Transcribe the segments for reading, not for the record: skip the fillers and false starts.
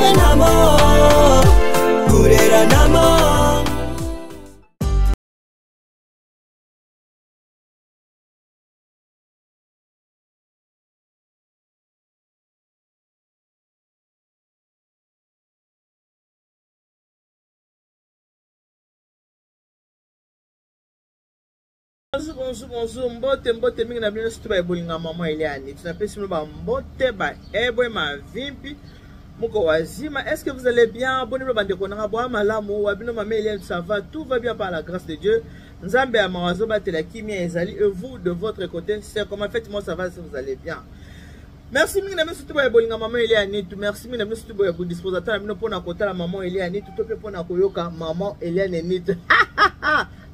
Gureranamo, gureranamo. Bonjour, bonjour, bonjour. Mbote, mbote mingi na bino surtout ba bolinga maman Eliane. Tunapesi bino ba mbote ba ebwe ma vimpi. Moko wazima, est-ce que vous allez bien? Boni bino bandeko nanga boa malamu, wa bino maman Eliane, ça va, tout va bien par la grâce de Dieu. Nzambe ya mawa azobatela kimia ezali et vous de votre côté, c'est comment faites-moi ça va si vous allez bien. Merci mingi na biso surtout ba bolinga maman Eliane, merci mingi na biso surtout ba disposer na bino pona kotala maman Eliane, tout pe pona koyoka maman Eliane Nitu.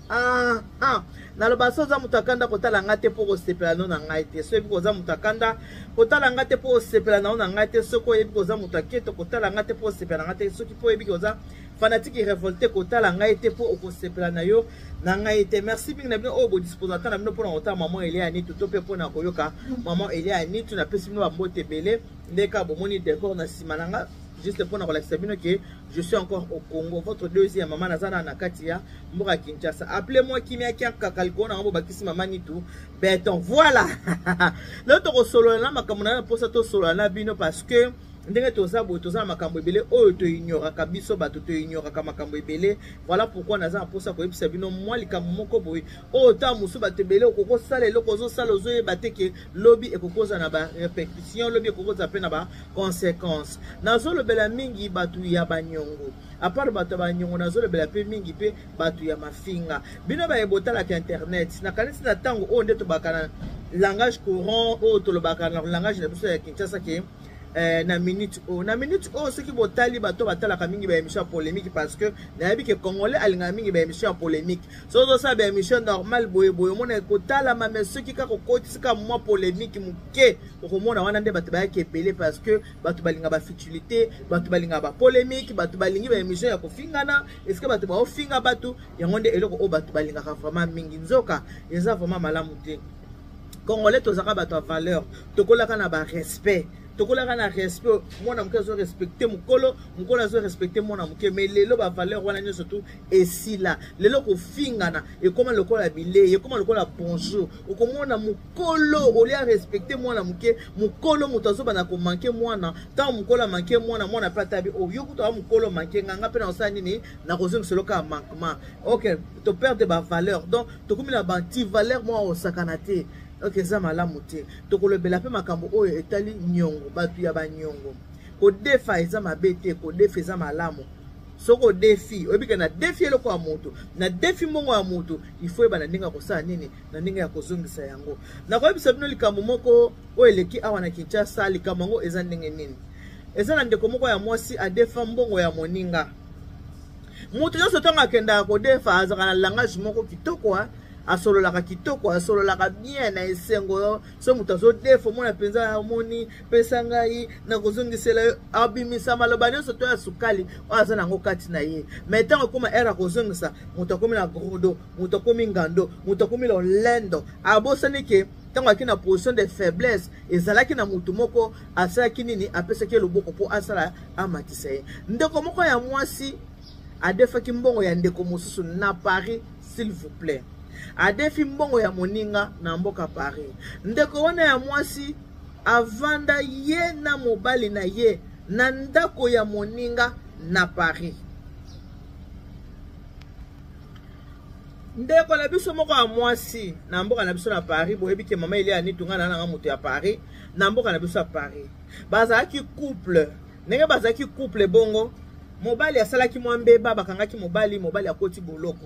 Ah, ah. naloba so oza moto akanda kotala ngai te mpo kosepela no na ngai te soki oyebi koza moto akanda kotala ngai te mpo osepela nao na ngai te soki oyebi koza moto aketo kotala ngai te mpo osepela na ngai te soki mpo oyebi koza fanatique révolte kotala ngai te mpo okosepela na yo na ngai te merci mingi na bino oyo bodisposaka na bino mpona kotala mama Elia Nitu to mpe mpona koyoka mama Elia Nitu napesi bino bambote ebele nde kaka bomoni decor na nsima na nga juste mpona kolakisa bino ke je suis encore au Congo votre deuxième mama naza na na kati ya mboka Kinshasa appelez-moi kimia kia kaka likolo na ngambo bakisi mama Nitu beton voilà lelo tokosolola na makambo na mposa tosolola na bino parce que ndenge toza boye toza na makambo ebele oyo toignoraka biso bato toignoraka makambo ebele voilà pourquoi naza na mposa koyebisa bino mwa likambo moko boye oyo ntango mosusu bato ebele okoki kosala eloko ozosala ozoyeba te ke lobi ekoki kozala na barepercussion lobi ekoki kozala mpe na baconséquence nazolobela mingi bato ya banyongo apart bato ya banyongo nazolobela mpe mingi mpe bato ya mafinga bino baye botalaka internet nakanisi na ntango oyo nde tobaka na langage courant oyo tolobaka na langage na biso ya kinshasa ke eh, na minute oyo na minute oyo soki botali bato batalaka mingi baémission ya polémique parce que nayebi ke congolais alingaka mingi baémission ya polémique soki ozosala baémission normale boye boye omona ekotalama mais soki kaka okotisi kaka mwa polémique moke okomona wana nde bato bayaki ebele parce que bato balinga bafutilité bato balingaka bapolémique bato balingi baémission ya kofingana eske bato baofinga bato yango nde eloko oyo bato balingaka vraiment mingi nzoka eza vraiment malamu te congolais tozalaka bato ya valeur tokolaka na barespect tokolaka na respect mwana moke azo respecte mokolo mokolo azo respecte mwana moke mais lelo bavaleur wana nyonso tu esila lelo kofingana ekoma lokola bilei ekoma lokola bonjour okomona mokolo olia respecte mwana moke mokolo moto azobanda komanke mwana ntango mokolo amanke mwana mwana mpe atabi o oh, yo kutu awa mokolo manke nga nga mpe nakosala nini nakozongiselo kaka manquement ok toperde bavaleur donc tokomi na bantivaleur mwa osakana te ok eza malamu te tokolobela mpe makambo oyo etali nyongo bato ya banyongo kodefa eza mabe te kodefa eza malamu soki odefi oyebi ke na defi eloko ya moto na defi mbongo ya moto ifo oyeba na ndenge ya kosala nini na ndenge ya kozongisa yango nakoyebisa bino likambo moko oyo eleki awa na kinshasa likambo yango eza ndenge nini eza na ndeko moko ya mwasi adefa mbongo ya moninga moto nyonso ntango akendaka kodefa azalaka na langage moko kitoko asololaka kitoko asololaka bien na esengo so moto azodefa omona mpenza omoni pesa ngai nakozongisela yo abimisa maloba nyonso to ya sukali oyo aza nango kati na ye mai ntango ekóma ere akozongisa moto akomi na grodo moto akomi ngando moto akomi lolendo abosani ke ntango ayaki na position de faiblesse ezalaki na moto moko asalaki nini apesaki ye loboko mpo asala amatisa ye ndeko moko ya mwasi adefaki mbongo ya ndeko mosusu na paris s'il vous plaît adefi mbongo ya moninga na mboka paris ndeko wana ya mwasi avanda ye na mobali na ye na ndako ya moninga na paris ndeko na biso moko ya mwasi na mboka na biso na paris boyebi ke mama elia nitunga na nanga moto ya paris na mboka na biso ya paris bazalaki couple ndenge bazalaki couple bongo mobali asalaki mwa mbeba bakangaki mobali mobali akoti boloko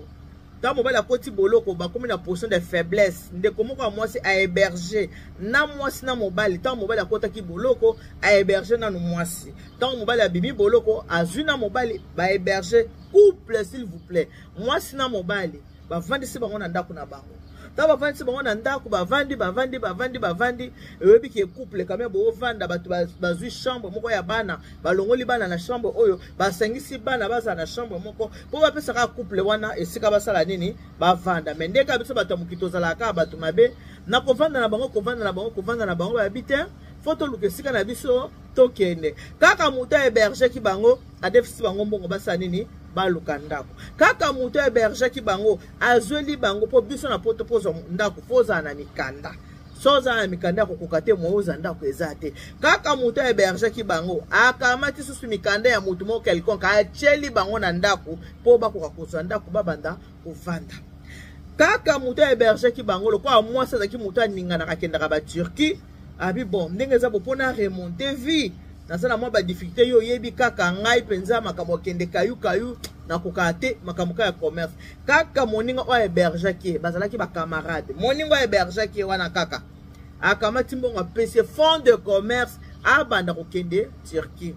ntango mobali akoti boloko bakomi na position de faiblesse ndeko moko ya mwasi ahéberge na mwasi na mobali ntango mobali akotaki boloko ahéberge nanu mwasi ntango mobali abimi boloko azwi na mobali bahéberge couple s'il vous plaît mwasi na mobali bavandisi bango na ndako na bango ntango bavandisi bango na ndako bavandi bavandi bavandi bavandi oyebi ke couple quand même boovanda bato bazwi chambre moko ya bana balongoli bana na chambre oyo basangisi bana bazala na chambre moko mpo bapesaka couple wana esika basala nini bavanda me ndeka biso bato ya mokili tozalaka kaka bato mabe na kovanda na bango kovanda na bango kovanda na bango bayebi te. Faut toluka esika na biso tokende. Kaka moto ahébergeaki bango, adefisi bango mbongo, basala nini? Baluka ndako. Kaka moto ahébergeaki bango, azweli bango, mpo biso na Poto, mpo ozwa ndako, mpo ozala na mikanda. So ozala na mikanda ya kokoka te, moyo oza ndako eza te. Kaka moto ahébergeaki bango, akamati susu mikanda ya motu moko quelconque, atieli bango na ndako mpo bakoka kozwa ndako, babanda kovanda. Kaka moto ahébergeaki bango, lokola mwasi azalaki moto aninganaka, akendaka baTurquie, abi: "Bon, ndenge eza bo, mpona remonter vie, naza na mwa badifficulté. Yo oyebi kaka ngai mpenza, makambo akende kayu kayu, nakokaka te, makambo kaka ya commerce." Kaka moninga oyo ahébergeaki ye, bazalaki bacamarade, moninga oyo ahébergeaki ye wana, kaka akamati mbongo, apesi ye fond de commerce, abanda kokende Turquie.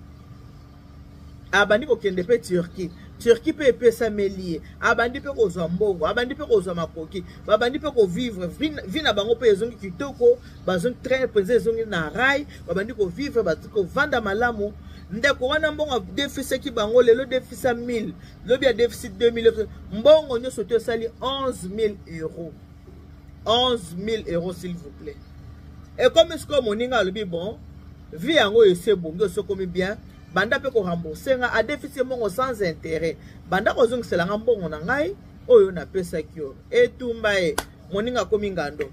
Abandi kokende mpe Turquie. Turquie mpe epesameli ye, abandi mpe kozwa mbongo, abandi mpe kozwa makoki, babandi mpe kovivre vie na bango mpe ezongi kitoko, bazongi train mpenza, ezongi na rail, babandi kovivre, bazali kovanda malamu. Ndeko wana, mbongo adefisaki bango, lelo defisa 1000, lobi adefisi 2000, mbongo nyonso to esali 11 000 euros. 11 000 euros, s'il vous plaît. Ekomi sikoyo, moninga alobi: "Bon, vie yango esi ebongi, osi okomi bien, banda mpe korembourser nga." Adefisi mbongo sans intérêt. "Banda kozongisela nga mbongo na ngai oyo napesaki yo." Etumba ye, moninga akomi ngando,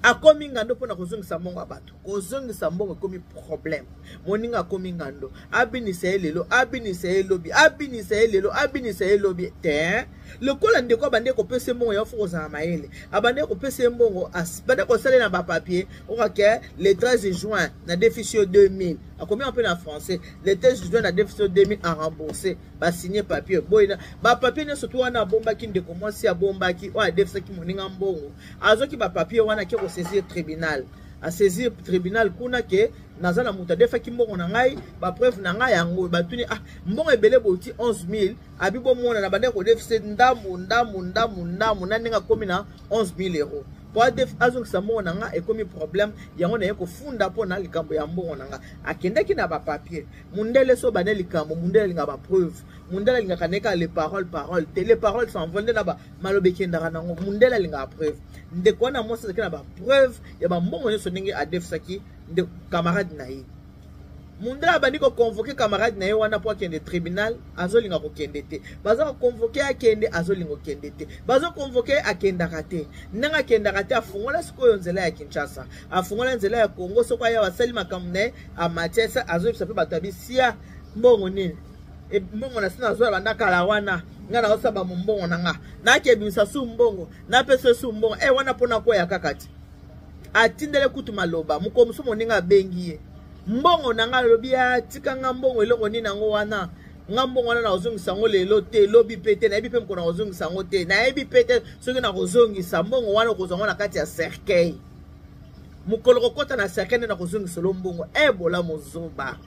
akomi ngando mpona kozongisa mbongo ya bato. Kozongisa mbongo ekomi problème. Moninga akomi ngando, abinisa ye lelo, abinisa ye lobi, abinisa ye lelo, abinisa ye lobi te. Lokola ndeko abandi kopesa ye mbongo, ya faut kozala mayele. Abandi kopesa ye mbongo, bandi kosalela bapapier okake: "Le 13 juin nadefisi yo 2000." Akomi mpe na français: "Le 13 juin nadefisi yo 2000, à rembourser." Basigner papier boye, bapapier nyonso to wana abombaki. Ndeko mwasi abombaki oyo adefisaki moninga mbongo, azwaki bapapier wana, ake kosaisir tribunal. Asaisir tribunal kuna ke naza na moto adefaki mbongo na ngai, bapreuve na ngai yango. Batuni: "Ah, mbongo ebele boti 11 000?" Abi: "Bomona, na bandeki kodefise ndambu ndambu ndambu ndambu na ndenge akomi na 11 000 euros. Po azongisa mbongo na nga ekomi problème, yango naye kofunda mpona likambo ya mbongo na nga." Akendaki na bapapier. Mundele so bane likambo, mundele alingaka bapreuve. Mundele alingaka ne kaka les paroles parole te, les paroles s'envolent nde na maloba ekendaka nango. Mundele alingaka preuve. Ndeko wana mwasi azalaki na bapreuve ya bambongo nyonso ndenge adefisaki nde camarade na ye. Mundele abandi koconvoquer camarade na ye wana mpo akende tribunal, azolinga kokende te. Baza koconvoquer, akende, azolinga kokende te. Bazoconvoquer, akendaka te. Ndenge akendaka te, afungola sikoyo nzela ya Kinshasa, afungola nzela ya Congo. Soko aya, asali makambo na ye, amatie, azoyebisa mpe bato abisia mbongo nini. Mbongo na si nazwa banda kala wana, ngai naosaba mombongo na nga, nakebimisa su mbongo, napesa su mbongo e wana mpona koya kaka ti atindele kutu maloba. Mokolo mosusu moninga abengi ye: "Mbongo na ngai." Alobi: "Atika nga mbongo, eloko nini yango wana? Nga mbongo wana nakozongisa yango lelo te, lobi mpe te, nayebi mpe mokolo nakozongisa yango te, nayebi mpe te soki nakozongisa mbongo wana. Okozwa yango na kati ya cercueil. Mokolo kokɔta na cercueil nde nakozongisela mbongo." Ebola mozoba,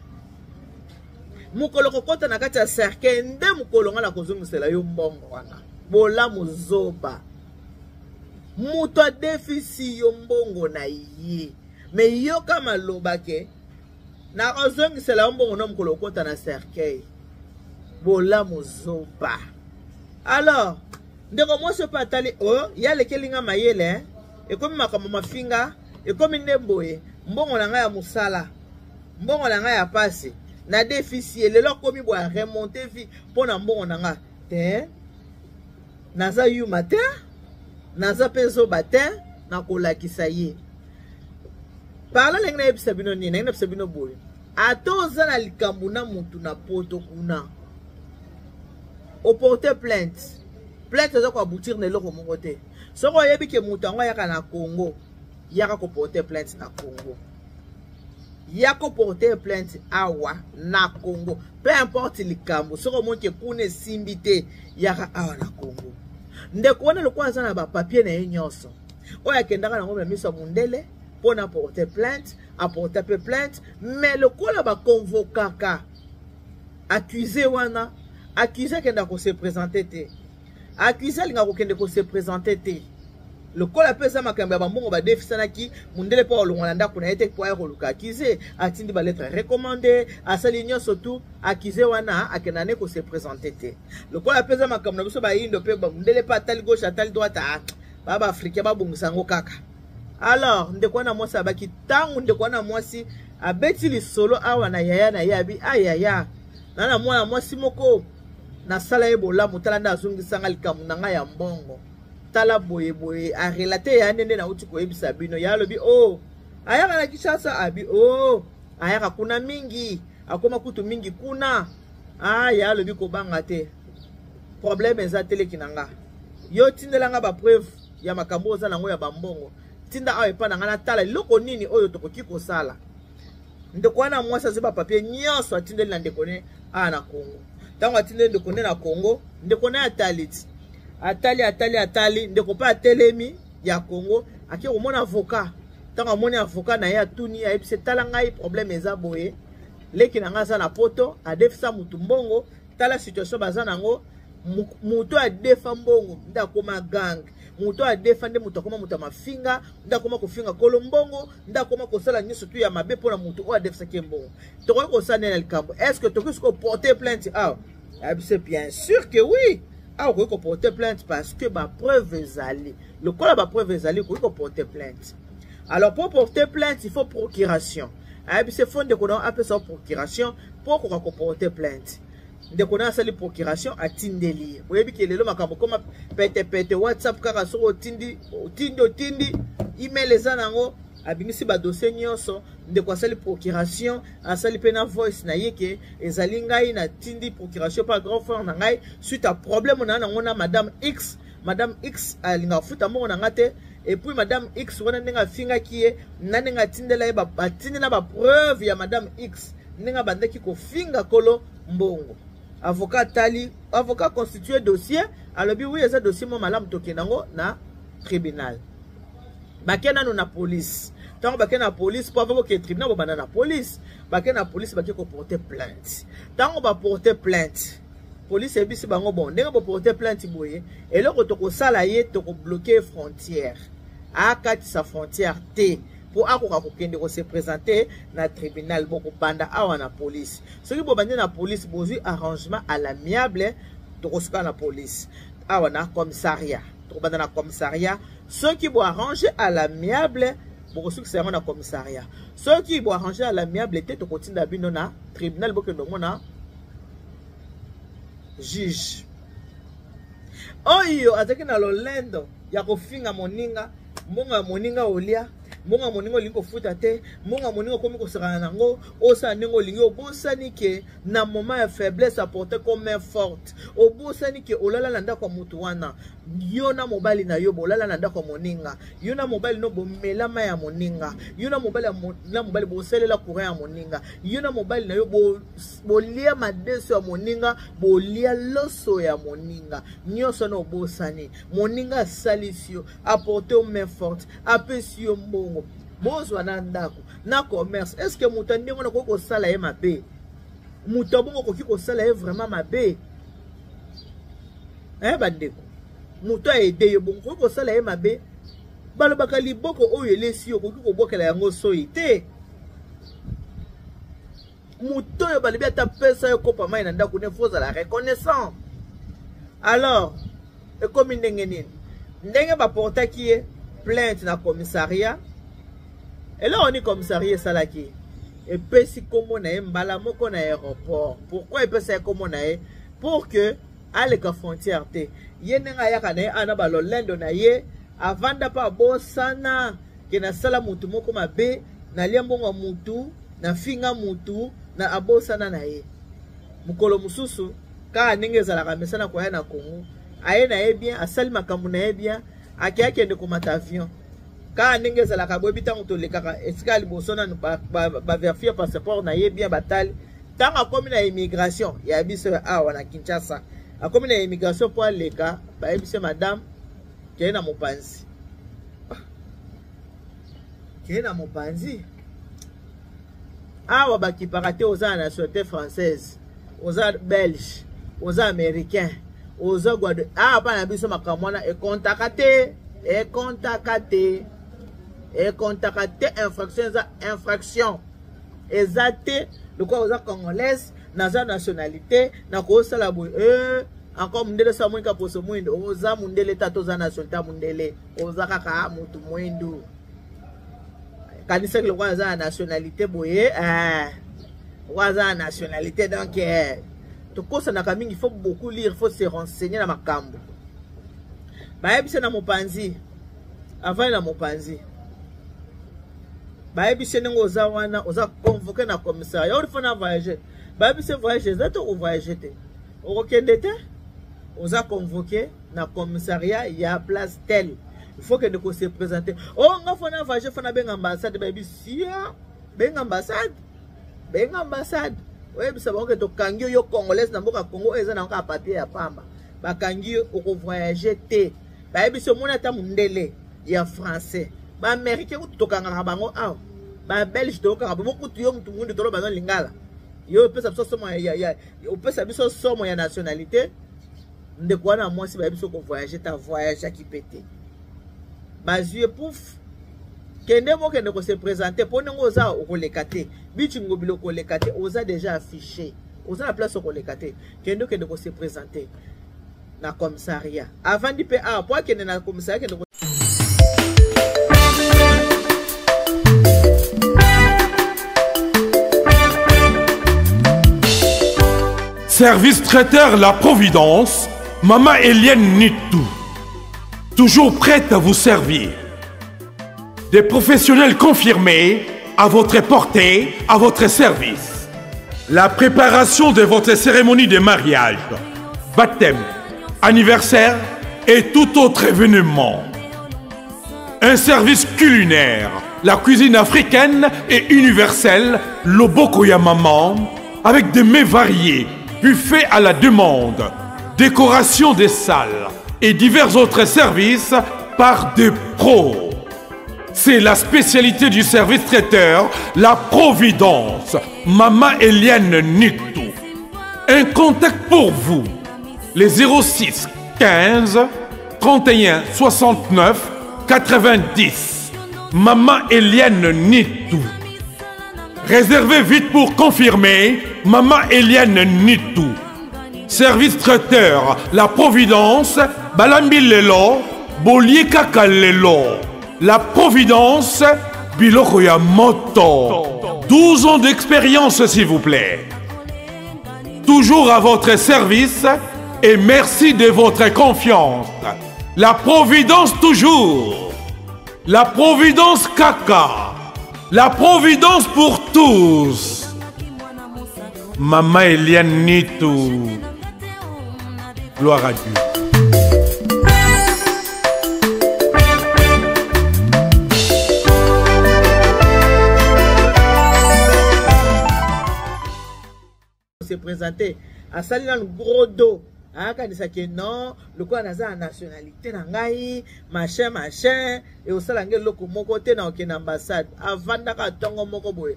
mokolo kokɔta na kati ya cercueil nde mokolo nga nakozongisela yo mbongo wana. Bola mozoba, moto adefisi yo mbongo na ye, mais yoka maloba ke nakozongisela yo mbongo na mokolo okɔta na cercueil. Bola mozoba. Alors ndeko mwasi mpe atali oyo ye alekeli nga mayele, ekomi makambo mafinga, ekomi nde boye. Mbongo na ngai ya mosala, mbongo na ngai ya pasi, nadefisi ye, lelo akomi boye, remonter vie mpo na mbongo na nga te. Naza yuma te, naza mpe zoba te, nakolakisa ye parla. Ndenge nayebisa bino nini? Ndenge nayebisa bino boye: ata oza na likambo na motu na Poto kuna, oporte plainte, plainte eza koaboutir na eloko moko te. Soki oyebi ke moto yango ayaka na Congo, yaka koporte plainte na Congo, ya koporte plainte awa na Congo. Peu importe likambo, soki omoni ke kuna esimbi te, yaka awa na Congo. Ndeko wana, lokola aza na bapapier na ye nyonso oyo akendaka nango na miso ya mundele mpo na porte plainte, aporte mpe plainte. Mais lokola baconvokaka accusé wana, accusé akendaka kose présenter te. Accusé alingaka kokende kose présenter te. Lokola mpe eza makambo ya bambongo badefisanaki, mundele mpo alongwa na ndako na ye te mpo aya koluka accusé. Atindi balettre recommandé, asali nyonso tu, accusé wana akenda ne kose présenter te. Lokola mpe eza makambo na biso bayindo mpe, mundele mpe atali gauche, atali droite: "Ah, baa baafricain, babongisa yango kaka." Alors ndeko wana mwasi abaki, ntango ndeko wana mwasi abeti lisolo awa na yaya na ye, abi a yaya na na mwana mwasi moko nasala ye bolamu, tala nde azongisanga likambo na ngai ya mbongo, tala boye boye, arelate ya nde nde nauti koyebisa bino. Ya alobi o oh, ayaka na Kinshasa, abi o oh, ayaka kuna mingi, akoma kutu mingi kuna. Ah, ya alobi kobanga te, problème eza teleki na nga, yo tindela nga bapreuve ya makambo oza nango ya bambongo, tinda awa epai na nga natala eloko nini oyo tokoki kosala. Ndeko wana mwasi azwi bapapier nyonso, atindeli na ndeko ne awa na Congo. Ntango atindeli ndeko ne na Congo, ndeko ne atali ti atali atali atali, ndeko mpe atelemi ya Congo, ake komona avocat. Ntango amoni avocat na ye, atuni, ayebisi: tala ngai, problème eza boye, leki na ngai aza na Poto, adefisa mutu mbongo, tala situation baza nango. Moto adefa mbongo nde akoma gang, moto adefa nde moto akoma moto ya mafinga, nde akoma kofinga kolo mbongo, nde akoma kosala nyonso tu ya mabe mpona moto oyo adefisaki ye mbongo. Tokoki kosala nde na likambo, est ce que tokoki koporter plainte awa? Ayebise: bien sûr que oui, awa okoki koporter plainte parce que bapreuve ezali. Lokola bapreuve ezali, okoki koporter plainte. Alors pour porter plainte, il faut procuration. Ayebise: faut ndeko na apesa procuration mpo okoka koporter plainte. Ndeko na asali procuration, atindeli ye. Oyebi ke lelo makambo koma petepete, WhatsApp kaka, soki otindi, otindi, otindi, email eza nango. Abimisi badossier nyonso, ndeko asali procuration, asali mpe na voice na ye ke ezali ngai natindi procuration pa grand frère na ngai suite à problème na nango na madame X. Madame X alingaka kofuta mbongo na nga te, et puis madame X wana, ndenge afingaki ye na ndenge atindela ye, atindi na bapreuve ya madame X ndenge abandaki kofinga kolo mbongo. Avocat atali, avocat constitué dossier, alobi: oui, eza dossier mo malamu, tokende yango na tribunal. Bake nano na police. Ntango bake na police, mpo avant bokende tribunal, bobanda na police. Bake na police, bake koporter plainte. Ntango baporter plainte, police eyebisi bango: bon, ndenge boporter plainte boye, eloko tokosala ye, tokobloquer frontière, akatisa frontière te mpo akoka kokende kose présenter na tribunal. Bokobanda awa na police. Soki bobandi na police, bozwi arrangement à l'amiable, tokosuka na police awa na commissariat. Tokobanda na commissariat. Soki boarrange à l'amiable, bokosukisa yango na commissariat. Soki boarrange à l'amiable te, tokotinda bino na tribunal, bokende omona juge. Oyo azalaki na lolendo ya kofinga moninga, mbongo ya moninga olia, mbongo ya moninga olingi kofuta te, mbongo ya moninga okomi kosakana nango, osala ndenge olingi, obosani ke na moment ya faiblesse apporte comme main forte. Obosani ke olala na ndako ya motu wana, yo na mobali na yo bolala na ndako ya moninga, yo na mobali no bomelama ya moninga, yo na mobali na mobali bosalela courant ya moninga, yo na mobali na yo bolia madeso ya moninga, bolia loso ya moninga, nyonso na obosani. Moninga asalisi yo, apporte yo main forte, apesi yo mbongo, bozwa na ndako na commerce. Est ce que moto ndenge wana okoki kosala ye mabe? Moto abongo okoki kosala ye vraiment mabe? Eh, bandeko, moto aede yo bongo, okoki kosala ye mabe? Balobaka liboko oyo elesi yo, okoki kobwakela yango soi te. Moto oyo balobi ata pesa yo kopa mai na ndako ne, faut ozala reconnaissant. Alors ekomi ndenge nini? Ndenge baportaki ye plainte na commissariat, eloko nini commissariat esalaki? Epesi nkombo na ye mbala moko na aéroport. Pourquoi epesa ye nkombo na ye? Pour que aleka frontière te. Ye ndenge ayaka na ye ana balolendo na ye, avanda mpe abosana ke nasala motu moko mabe, nalia mbongo ya mutu, nafinga mutu na abosana na ye. Mokolo mosusu kaka ndenge ezalaka, mesana koya na Congo, aye na ye bien, asali makambo na ye bien, ake akende komata avion. Kaka ndenge ezalaka, boyebi, ntango tolekaka esika ya liboso nanu baverifie passeport na ye bien, batali. Ntango akomi na immigration ya biso awa na Kinshasa, akomi na immigration mpo aleka, bayebisi: madame, keye na mopanzi, keye na mopanzi awa bakipaka te. Oza na nationalité française, oza belge, oza américain, oza guado, awa mpa na biso makambo wana ekontaka te, ekontaka te, ekontaka te. Infraction eza infraction, eza te lokola oza congolaise, naza nationalité, nakosala boye. Encore mundele so amonika poso mwindo, oza mundele ta, toza nationalité ya mundele, oza kaka motu mwindu. Kanisaki lokola aza na nationalité boye, eh, lokola aza na nationalité, donc eh, tokosanaka mingi. Faut beaucoup lire, faut se renseigner na makambo. Bayebisi na mopanzi, avandi na mopanzi, bayebisi ndenge oza wana, oza convoqué na commissariat, oyo faut na voyager. Bayebisi voyage eza te, okovoyage te, okokende te, oza convoqué na commissariat ya place tel, il faut kende ko se présenter. Oh, nga faut na voyager, faut na benga ambassade. Bayebisi ya benga ambassade, benga ambassade, oyebisa bango ke tokangi yo, yo congolaise na mboka Congo, oyo eza na kaka papier ya pamba, bakangi yo, okovoyage te. Bayebisi, omoni ata mondele ya français, baaméricain kutu tokangaka bango awa, babelge tokanga bango kutu, yo mutu mwindu toloba no lingala, yo opesa biso somo ya, opesa biso somo ya nationalité. Ndeko wana mwasi, bayebi biso kovoyage te, avoyageaki mpe te. Bazwi ye, pouf, kende, mokende kose présenter, mpo ndenge oza okoleka te, bichi ngobila okoleka te, oza déjà affiché, oza na place, okoleka te, kende, okende kose présenter na commissariat. Avandi mpe awa mpo akende na commissariat, kende. Service traiteur La Providence, Maman Eliane Nitou. Toujours prête à vous servir. Des professionnels confirmés à votre portée, à votre service. La préparation de votre cérémonie de mariage, baptême, anniversaire et tout autre événement. Un service culinaire, la cuisine africaine et universelle, Loboko ya Maman, avec des mets variés, buffet à la demande, décoration des salles et divers autres services par des pros. C'est la spécialité du service traiteur, la Providence, Mama Eliane Nitou. Un contact pour vous, les 06 15 31 69 90. Maman Eliane Nitou. Réservez vite pour confirmer, Maman Eliane Nitou. Service traiteur, la Providence, Balambi Lelo, Bolie Kaka Lelo. La Providence, Biloko ya Moto. 12 ans d'expérience, s'il vous plaît. Toujours à votre service et merci de votre confiance. La Providence toujours. La Providence Kaka. La Providence pour tous. Maman Eliane Nitou. Gloire à Dieu. Se présenter, asali nanu gros dos, akanisa ke non, lokola naza na nationalité na ngai, machin machin, ekosala ngai eloko moko te na okende ambassade. Avandaka ntongo moko boye,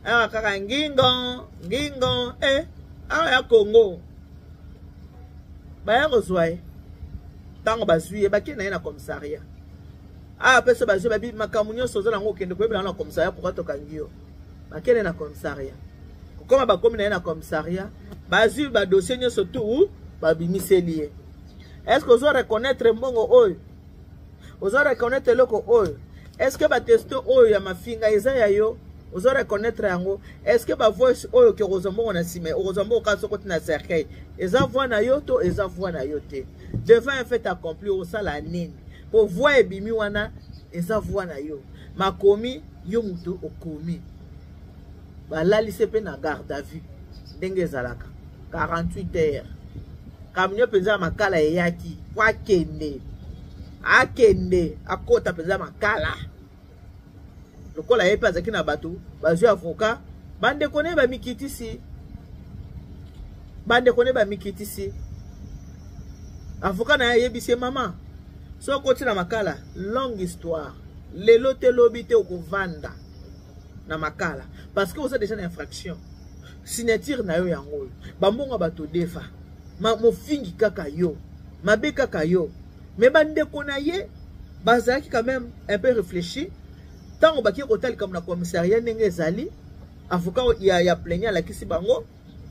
awa kaka ngingo ngingo, eh, awa ya Congo, baya kozwa ye. Ntango bazwi ye, bakei na ye na commissariat. Awa mpe so bazwi, babi makambo nyonso oza nango, okende koyebela na commissariat pourquoi tokangi yo. Bakende na commissariat, kokoma bakomi na ye na commissariat, bazwi badossier nyonso tu, babimiseli ye: est ce que ozo reconnaître mbongo oyo? Ozo reconnaître eloko oyo? Est ce que batexto oyo ya mafinga eza ya yo? Ozo reconnaître yango? Est ce que bavoice oyo ke okozwa mbongo na nsima, okozwa mbongo kaka soki oti na cercueil, eza voix na yo to eza voix na yo te? Devant un fait accompli, osala nini? Po voix ebimi wana eza voix na yo, makomi yo moto okomi. Balalisi mpe na garde à vue ndenge ezalaka 48 heures. Camion mpenza ya makala eyaki po akende, akende akota mpenza makala. Lokola ye mpe azalaki na bato, bazwi avocat, bandeko na ye bamikitisi, bandeko na ye bamikitisi. Avocat na ye ayebisi ye: mama, so okoti na makala, longue histoire, lelo te, lobi te, okovanda na makala parce que oza déjà na infraction, signature na yo yango oyo, bambongo ya bato defa, mofingi kaka yo, mabe kaka yo. Mais bandeko na ye bazalaki quand même un peu réfléchi. Ntango bakie kotala likambo na commissariat ndenge ezali, avocat ya plaignant alakisi bango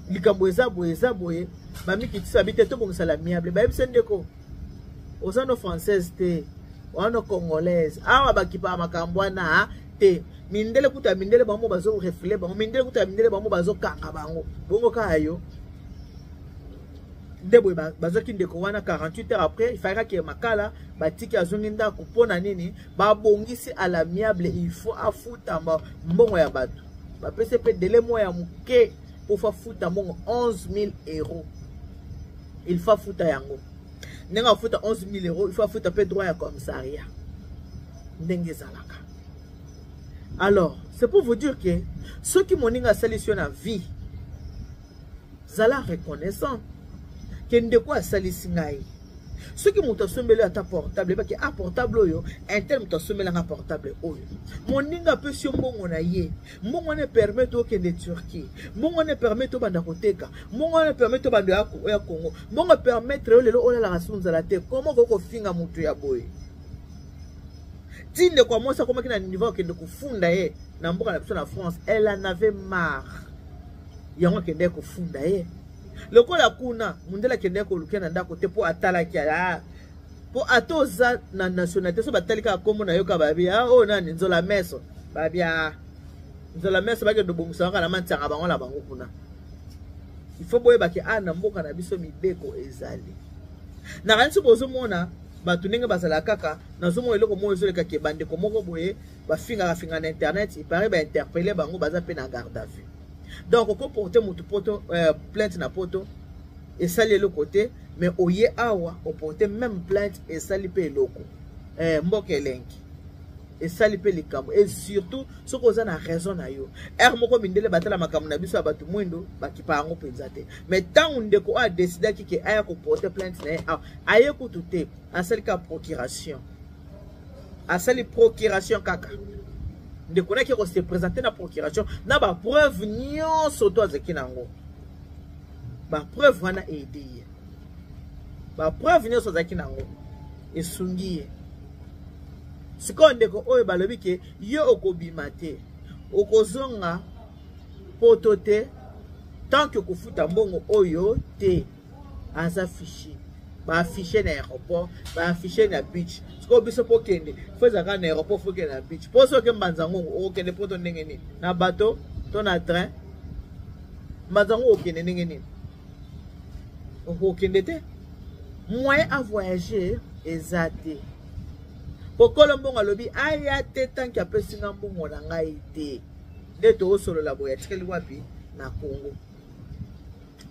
likambo eza boye, eza boye. Bamikitisi, babi te, tobongisa l'amiable. Bayebisa: ndeko, oza no française te, wana congolaise, awa bakipaka makambo wana. te. Mindele kutu ya mindele bango bazo refouler bango, mindele kutu ya mindele bango bazokanga bango bongo kaka yo nde boye. Bazwaki ndeko wana 48 heures après, ifalaki makala, batiki, azongi ndako. Mpo na nini? Babongisi à l'amiable, il faut afuta mbongo ya bato. Bapesi mpe délai moko ya moke mpo faut afuta mbongo 11 000 euros. Il faut afuta yango. Ndenge afuta 11 000 euros, il faut afuta mpe droit ya commissariat ndenge ezalaka. Alors, c'est pour vous dire que soki moninga asalisi yo na vie, zala reconnaissant ke ndeko asalisi ngai. Soki moto asombeli ata portable, ebaki a portable oyo, un tel moto asombelanga portable oyo. Moninga apesi yo mbongo na ye, mbongo wana epermettre okende Turquie, mbongo wana epermettre obanda koteka, mbongo wana epermettre obanda oya Congo, mbongo epermettre yo lelo olalaka su nzala te. Koma okoki kofinga moto ya boye ti ndeko ya mwasi akomaki na niveau akende kofunda ye na mboka na biso na France. Elle en avait marre, yango akendeki kofunda ye. Lokola kuna mundele akendeki koluka na ndako te mpo atalaki, mpo ata oza na nationalité, so batali kaka nkombo na yo kaka, babi oyo oh, nani, nzola meso, babi nzola meso, bakende obongisa kaka na mantianga bango na bango kuna. Il faut boyebaki a na mboka na biso mibeko ezali. Nakanisi bozomona bato ndenge bazala kaka. Nazomona eloko moko ezolekaki, bandeko moko boye bafingaka finga na internet, il paraît bainterpeller bango, baza mpe na garde à vue. Donc okoporter motu poto plainte na poto, esali eloko te, mais oye awa, oporter même plainte, esali mpe eloko. Mboka elengi, esali mpe likambo. Et surtout soki oza na raison na yo. Ere moko mindele batala makambo na biso ya bato mwindo, bakipa yango mpenza te. Mais ntango ndeko oyo adecidaki ke aya koporter plainte na ye awa, aye kutu te, asali kaka procuration, asali procuration kaka. Ndeko naki kose présenter na procuration na bapreuve nyonso to azalaki nango. Bapreuve wana aide ye, bapreuve nyonso azalaki nango esungi ye. Sikoyo ndeko oyo balobi ke yo okobima te, okozonga poto te tant que kofuta mbongo oyo te. Aza fiché, baaffiche na aéroport, baaffiche na beach. Sikoyo biso mpo okende, faut ezalaka na aéroport, faut okende na beach, mpo soki Mbanza Ngungu, okokende poto ndenge nini? Na bateau to na train? Mbanza Ngungu okende ndenge nini? Okokende te, moyen à voyager eza te. Pokolo mbongo alobi aya te tant que apesi nga mbongo na ngai te. Nde toosolola boye, atikali wapi? Na Congo.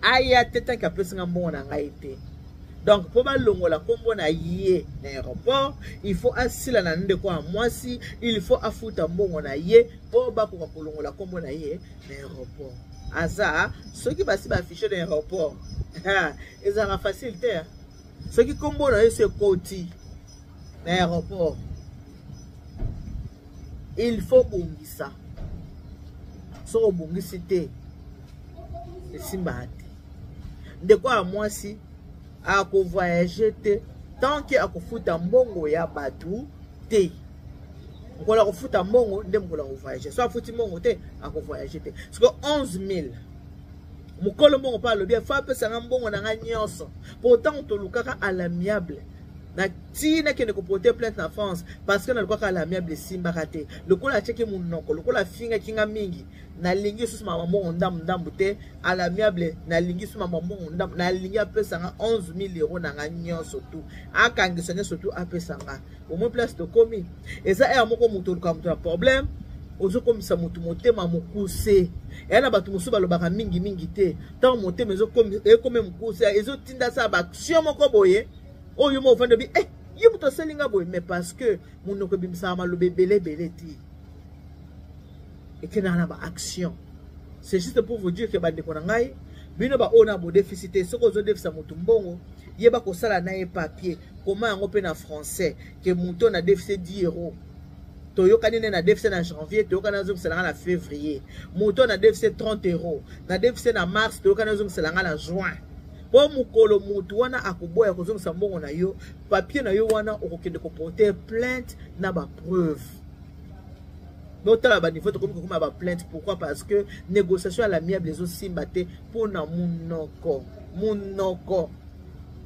Aya te tant que apesi nga mbongo na ngai te. Donc mpo balongola nkombo na ye na aéroport, il faut asila na ndeko ya mwasi, il faut afuta mbongo na ye mpo bakoka kolongola nkombo na ye na aéroport. Aza soki basi baaffiche na aéroport, ezalaka facile te. Soki nkombo na ye so ekoti na aéroport, il faut bongisa. Soki obongisi te, esimbaka te. Ndeko ya mwasi akovoyage te tant que akofuta mbongo ya bato te. Mokolo akofuta mbongo nde mokolo akovoyage. So afuti mbongo te, akovoyage te. Siko 11 000, mokolo mbongo mpe alobi faut apesanga mbongo na ngai nyonso. Po ntango tolukaka à l'amiable na ntina kende koporter plainte na France, parce que nalukaka à l'amiable, esimbaka te. Lokola atiaki monoko, lokola afingaki nga mingi, nalingi susu mama mbongo ndambu ndambu te. À l'amiable, nalingi susu mama mbongo ndambu, nalingi apesanga 11 000 euro na nga nyonso tu, akangisa nyonso tu, apesanga. Omoi place tokomi eza ere moko moto oluka moto na problème, ozokomisa motu motema mokuse. Eya na bato mosusu balobaka mingimingi te. Ntango motema ekomi mokuse, ezotinda sala baaction moko boye oyo mo ofandi obi ye moto asali nga boye. Mais parce que monoko ebimisaka maloba ebele ebele te, ekendaka na baaction. C'est juste pour vous dire que bandeko na ngai, bino baoyo na bodefisi te, soki ozodefisa motu mbongo, yeba kosala na ye papier, koma yango mpe na français ke moto na defisi 10 euro, toyokani nde na defisi na janvier, toyokani azongisela nga na février. Moto na defisi 30 euro, na defisi na mars, toyokani azongisela nga na juin. Mpo mokolo motu wana akoboya kozongisa mbongo na yo, papier na yo wana okokende koporter plainte na bapreuve. Botala baniveau tokomi kokoma baplainte. Pourquoi? Parce que négociation à l'amiable ezosimba te mpona monoko monoko.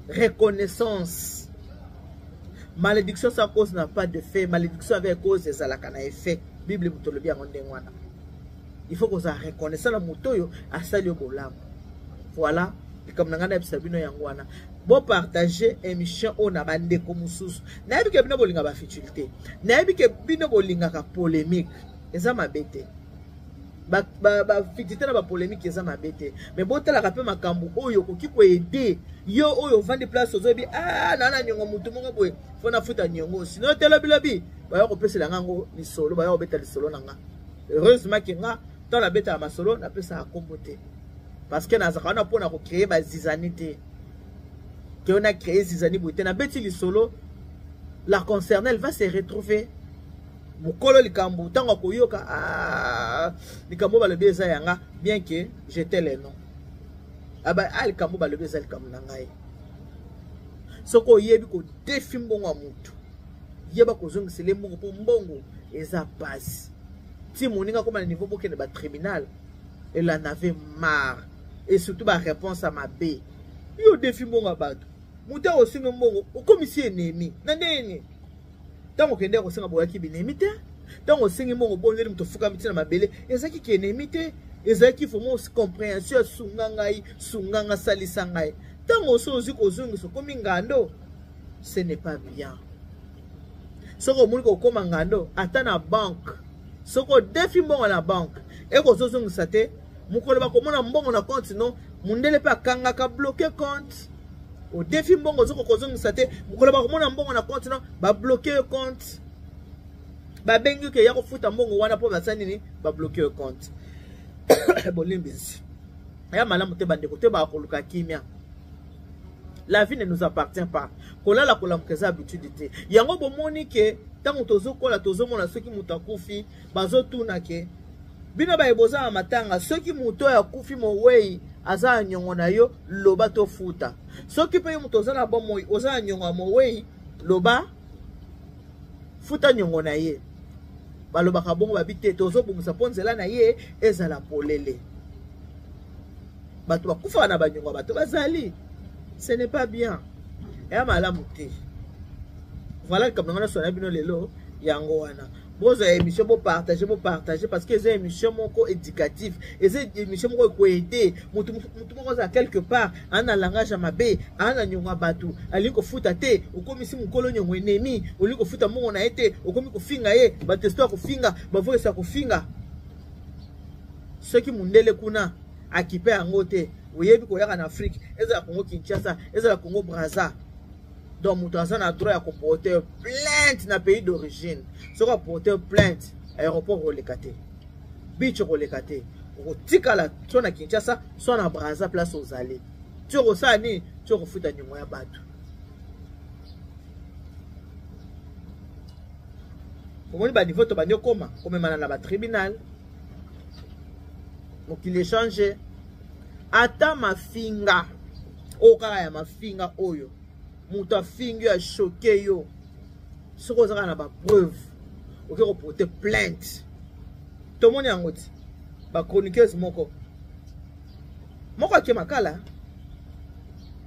Reconnaissance, malédiction sans cause n'a pas de fait, malédiction avec cause ezalaka na effet. Bible moto olobi yango ndenge wana. Il faut kozala reconnaissant na moto oyo asali yo bolamu. Voilà likambo na ngai nayebisa bino yango wana. Bopartage émission oyo na bandeko mosusu. Nayebi ke bino bolingaka bafutilité, nayebi ke bino bolingaka polémique, eza mabe te. Bafutilité na bapolémique eza mabe te, mais botalaka mpe makambo oyo okoki koede yo oyo ovandi place ozoyebi ah, naa na niongo motu moko boye fo nafuta niongo, sino te lobilobi baya kopesela nga yango lisolo, baya kobeta lisolo na nga. Heureusement ke nga ntango nabetaka masolo napesaka nkombo te, parce que nazalaka wana mpona kocreye bazizani te, ke na créer zizani boye te. Nabeti lisolo, la concernée elle va se retrouver. Mokolo likambo ntango akoyoka ah, likambo balobi eza yanga, bien que j'étais le nom aba ah, likambo balobi eza likambo na ngai. Soki oyebi kodefi mbongo ya motu, yeba kozongisela mbongo, mpo mbongo eza pasi. Ti moninga akoma na niveau bokende batribunal, elle en avait marre, et surtout baréponse ya mabe. Yo odefi mbongo ya bato, moto akosenga mbongo okomisi ennemi na ndenge nini? Ntango okendeki kosenga boyaki binemi te, ntango osengi mbongo obondeli moto ofukami ntina mabele, ezalaki ki ennemi te, ezalaki vraiment compréhension ya sunga ngai, sunga ngai, salisa ngai. Ntango oso ozwi kozongisa okomi ngando, ce n'est pas bien. Soki omoni kokóma ngando ata na banque, soki odefi mbongo na banque ekozozongisa te, mokolo bakomona mbongo na compte no, mundele mpe akangaka bloke compte. Odefi mbongo ozokoka kozongisa te, mokolo bakomona mbongo na compte no, babloke yo compte, babengi ke ya kofuta mbongo wana mpo basali nini, babloke yo compte. Bolimbisi ya malamu te bandeko te, bakoluka kimia. La vie ne nous appartient pas. Kolala kolamuka eza habitude te. Yango bomoni ke ntango tozokola tozomona soki moto akufi bazotuna ke bino baye boza na matanga, soki moto oyo akufi mowei aza na nyongo na yo, loba tofuta. Soki mpe yo moto oza na bomoi oza na nyongo ya mowei, loba futa nyongo na ye. Balobaka bongo babi te, tozobongisa mpo nzela na ye ezala polele. Bato bakufaka na banyongo ya bato bazali, ce n'est pas bien, eya malamu te. Voilà likambo na ngai nyonso na bino lelo yango wana. Bozwa émission, bopartage, bopartage, parce que eza émission moko éducatif, eza émission moko ekoede motu moko azala quelque part aa na langage ya mabe, aa na nyongo ya bato, alingi kofuta te, okomisi mokolo nyongo ennemi, olingi kofuta mbongo na ye te, okomi kofinga ye, batesto ya kofinga, bavoyesa ya kofinga. Soki mundele kuna akipe yango te, oyebi koyaka na Afrique, ezala Congo Kinshasa, ezala Congo Brazza, donc moto aza na droit ya koporter plainte na pays d'origine. Soki aporter plainte, aéroport koleka te, beach koleka te, okotikala so na Kinshasa so na Brazza, place ozali ti okosala nini, ti okofuta nyongo ya bato. Omoni baniveau to bandi okoma komemana na batribunal, mokili echange. Ata mafinga oyo kaka ya mafinga oyo moto afingi yo achoke yo, soki ozaka na bapreuve oke koporte plainte. Tomoni yango ti bachroniqueuse moko moko ake makala,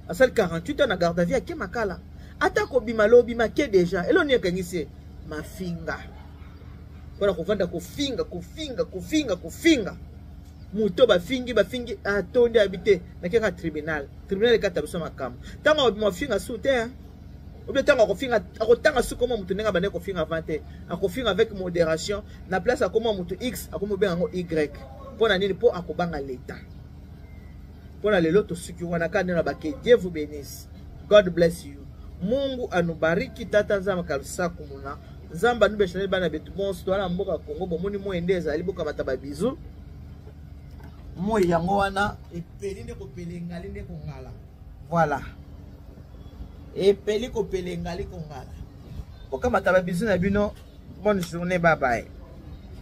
asali 48 ans na garde à vue, ake makala, ata kobima lobi make deja eloni ekangisi ye mafinga mpona kovanda kofinga kofinga kofinga kofinga moto. Bafingi bafingi atondi abi te, nakeka tribunal, tribunal ekata biso makambo. Ntango akobima afinga su te, obie ntango akofinga akotanga su koma moto ndenge abandaki kofinga avant te, akofinga avec modération. Na place akoma moto x, akomi obenga yango y. Mpo na nini? Mpo akobanga leta. Mpo na lelo tosuki wana kaka nde na bake. Dieu vous bénisse, God bless you, Mungu anubariki, tata Nzambe kalusaku muna Nzambe anubeshaneli bana betu bonso towana mboka Kongo. Bomoni moi nde ezali, bokamata babizu. Moi yango wana epeli nde kopela, engali nde kongala. Voilà, epeli kopela, engali kongala. Bokamata babizu na bino. Bonne journée, bye bye.